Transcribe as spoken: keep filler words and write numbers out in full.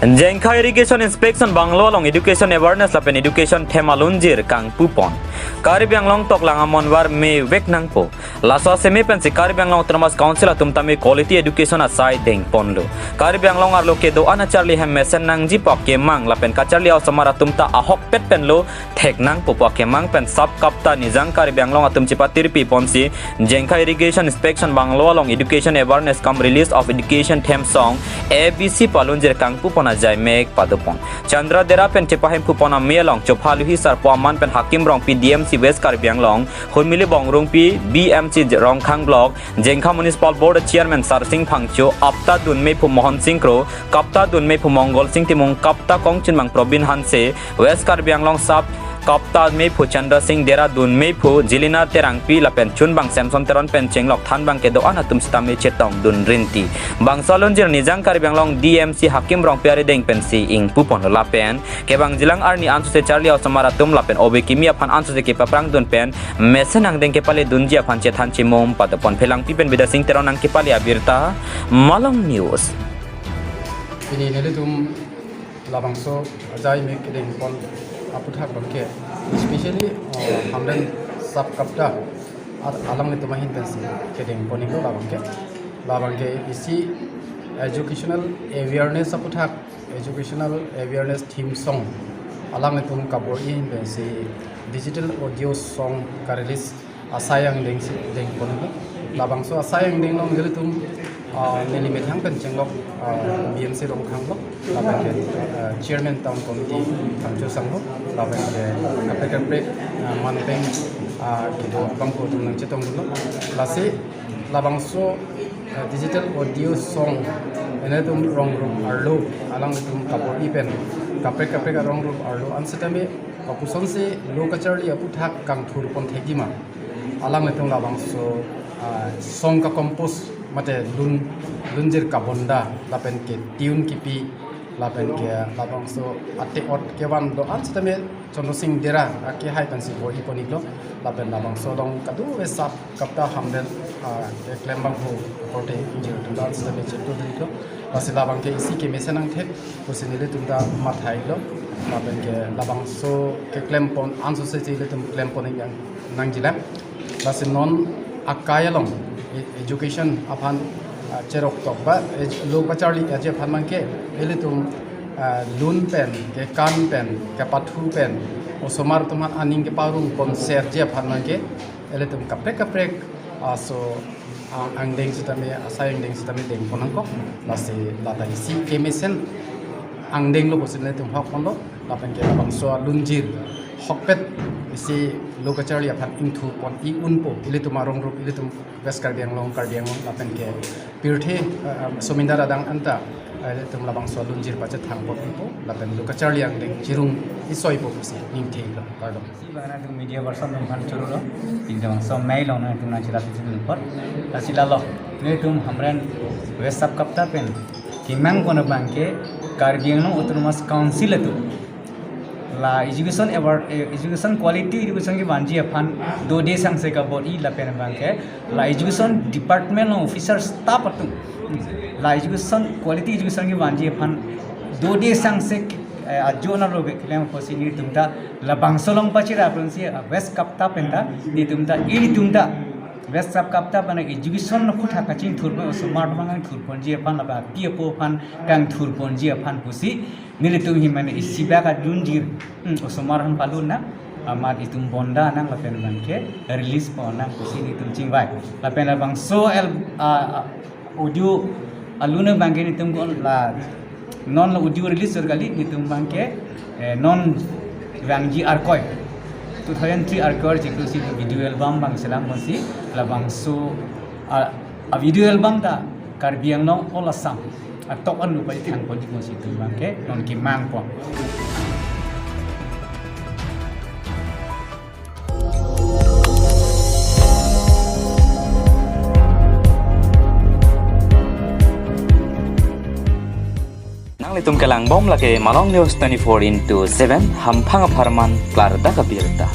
Jengkha Irrigation Inspection Bungalow along education awareness lapen education them alunjir kangpupon. Karbi Anglong toklang amonvar me vek nangpo. Laso aseme pensi Karbi Anglong Autonomous Council atum tame quality education asai dengponlo. Karbi Anglong arlo kedo-an acharli hem mesen nangji pu akemang lapen kacharli a-osomar atum ta ahokpet penlo thek nangpo pu akemang pen Sub Kapta Nijang Karbi Anglong atum chepatirpi ponsi Jengkha Irrigation Inspection Bungalow along Education Awareness cum Release of Education Them Song, A B C pu alunjir kangpupon ajai mek padopon. Chandra Dera pen chepahempupon ame along chophaluhi sarpo aman pen Hakim Rongpi, D M C West Karbi Anglong, Hunmili Bongrungpi, B M C Rongkhang Block, Jengkha Municipal Board Chairman Sarsing Phangcho, Kapta dunmephu Mohon Sing Kro, Kapta dunmephu Mongol Sing Timung, Kapta kongchunbang Probin Hanse, West Karbi Anglong Sub Kapta mephu Chandra Sing Dera, dunmephu Jelina Terangpi lapen chunbang Samson Teron pen chenglok thanbang kedo-an atum sitame chetongdun rinti. Bangso alunjir Nijang Karbi Anglong D M C Hakim Rongpi arideng pensi ingpuponlo lapen kevangjilang arni ansose charli a-osomar atum lapen ove kimi aphan ansose kepaprangdun pen mesen angdeng kepaledunji aphan chethan chimum padopon. Phelangpi pen Bidya Sing Teron nangkepale abirta, Malong News. Pini nelitum labangso ajai mek kedengpon aputhak abangke, especially, uh, Hamren Sub Kapta at alanglitum ahin pensi kedengpon iklo labangke. Labangke isi educational awareness aputhak, educational awareness theme song alanglitum kabor-i ahin pensi digital audio song ka-release asai angdeng si dengpon iklo. Labangso asai angdeng along nelitum, ah, neli methang pen chenglok, ah, B M C Rongkhang Block, lapenke, ah, Chairman Town Committee Thangcho Sangho, lapenke kaprek kaprek, ah, manpeng, ah, kedo abangphu atum nangchetongdunlo. Lasi labangso, ah, digital audio song nelitum rong rup arlo alanglitum kabor-i pen kaprek kaprek arong rup arlo an sitame kopuson si lo kacharli aputhak kangthurpon thekji ma. Alanglitum labangso, ah, song ka-compose mate lun, lunjir kabonda lapenke tune kipi lapenke labangso ate-ot kevan do-an sitame Chandra Sing Dera akehai pensi bor-ipon iklo lapen labangso along kadokave Sub Kapta Hamren, ah, keklem abangphu korte ingjir atum do-an sitame cheptodun iklo. Lasi labangke isi kemesen nangthek pusi nelitum ta matha iklo. Lapenke labangso keklempon ansose si ilitum klempon nang, nangjilang. Lasi non akai along e-, education aphan, ah, cheroktok ba, ej-, lo kacharli aje aphan abangke ilitum, ah, lun pen, kekan pen, kepathu pen, osomar atum aphan aning keparong ponserji aphan abangke ilitum kaprek kaprek, ah, so, ah, angdeng sitame, asai angdeng sitame dengpon nangkok. Lasi lata isi kemesen angdenglo pusi nelitum hokponlo, lapenke labangso alunjir ahokpet isi lo kacharli aphan ingthurpon-i unpo ilitum arong rup, ilitum West Karbi Anglong, Karbi Anglong lapenke pirthe, ah, ah, somindar adang anta, ah, ilitum labangso alunjir pachethangpon unpo lapen lo kacharli angdeng chirung-i soipo pusi ningthelo, kardom. Si bang nangtum media person atum aphan chorolo, pindang so mai long nangtum nangchela pisi dun por. Lasi lalo, nelitum Hamren West Sub Kapta pen kemangpon abangke Karbi Anglong Autonomous Council atum la education award, eh, education quality education kevanji aphan dode sangse kabor-i lapen abangke la education department along officer staff atum la education quality education kevanji aphan dode sangse, eh, ajo naro keklem pusi nelitum ta labangso along pachira pensi, ah, West Kapta pen ta nelitum ta, ilitum ta West Sub Kapta pen education aphuthak kachingthurpon, osomar atum kangthurponji aphan lapen api apo aphan kangthurponji aphan pusi nelitum hi mane isi bak alunjir, hmm, osomar aphan palun nang, amat itum bonda nang lapen abangke release pon nang pusi nelitum chingvai. Lapen labangso el, ah, ah, audio alun abangke nelitum ko la non la audio release jor kali, nelitum abangke, eh, non vangji Arkoi two thousand three Arkoi chiklo si video album abang selam pusi labangso, ah, a-video album ta Karbi Anglong all Assam atok anu pai thangpon iklo si itum abangke non kemangpon. Nanglitum kelangbom lake Malong News twenty-four into seven, hamphang apharman klardak abirta.